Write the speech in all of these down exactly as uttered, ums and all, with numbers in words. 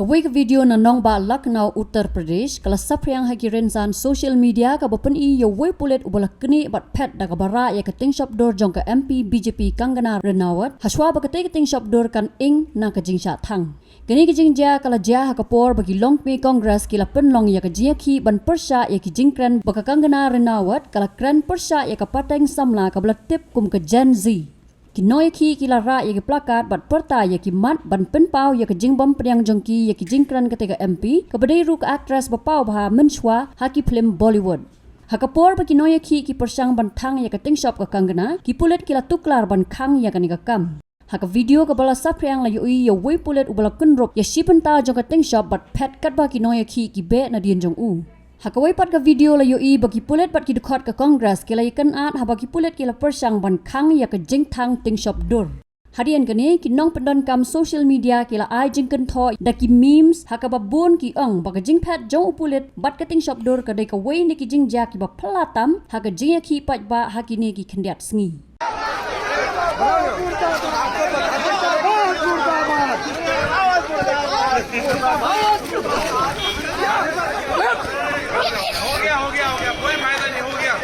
Wei ka video na nongbah Lucknow, Uttar Pradesh, ka la saphriang ha ki rynsan social media kaba pyni ïa uwei u pulit uba la knieh bad phet da kaba rah ïa ka tyngshop dur jong ka M P B J P Kangana Ranaut, hashwa ba katei ka tyngshop dur kan ing na ka jingshah thang. Kane ka jingjia ka la jia ha ka por ba ki longkmie Congress ki la pynlong ïa ka jingïakhih ban pyrshah ïa ki jingkren ba ka Kangana Ranaut ka la kren pyrshah ïa ka pateng samla kaba la tip kum ka Gen Z. Ki nongïakhih ki la rah ïa ki placard bad pyrta ïa ki mat ban pynpaw ïa ka jingbym pdiang jong ki ïa ki jingkren katei ka M P, kaba dei ruh ka actress ba paw bha mynshuwa ha ki phlim Bollywood. Ha ka por ba ki nongïakhih ki pyrshang ban thang ïa ka tyngshop ka Kangana, ki pulit ki la tuklar ban khang ïa kane ka kam. Ha ka video kaba la saphriang la ïohi ïa uwei u pulit uba la kynrup ïa shi bynta jong ka tyngshop bad phet katba ki nongïakhih ki beh nadien jong u. Ha kawei pat ka video la ïohi ba ki pulit bad ki dkhot ka Congress ki la ïakynad haba ki pulit ki la pyrshang ban khang ïa ka jingthang tyngshop dur. Hadien kane, ki nongpyndonkam social media ki la ai jingkynthoh da ki memes ha kaba bun ki ong ba ka jingphet jong u pulit bad ka tyngshop dur ka dei kawei na ki jingjia kiba phylla tam ha ka jingïakhih paidbah ha kine ki khyndiat sngi. हो गया, हो गया, हो गया, कोई फायदा नहीं, हो गया।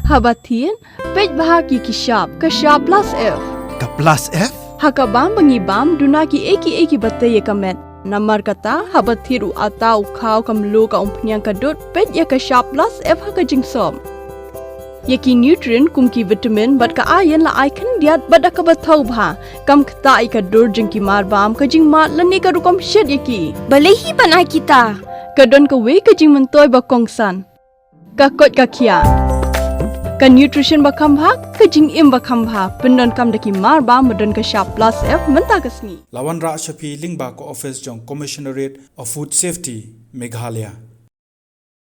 Haba thied, peit bha ki ki shap, ka shap plus F. Ka plus F? Ha ka bam ba ngi bam, duna ki ei ki ei kiba tei ïa ka met. Namar kata, haba thied u atta, u khaw, ka mluh, ka umphniang, ka dud, peit ïa ka shap plus F ha ka jingsop. Ïa ki nutrient kum ki vitamin bad ka iron la ai khyndiat bad da kaba thaw bha. Kam ktah ïa ka dur jong ki marbam, ka jingmad lane ka rukom shet ïa ki. Balei hi ban ai kita? Ka don kawei ka jingmyntoi ba kongsan. Ka koit ka khiah. Ka nutrition ba kham bha, ka jingim ba kham bha. Pyndonkam da ki marbam ba don ka shap plus F mynta ka sngi. La wanrah sha phi lyngba ka office jong Commissionerate of Food Safety, Meghalaya.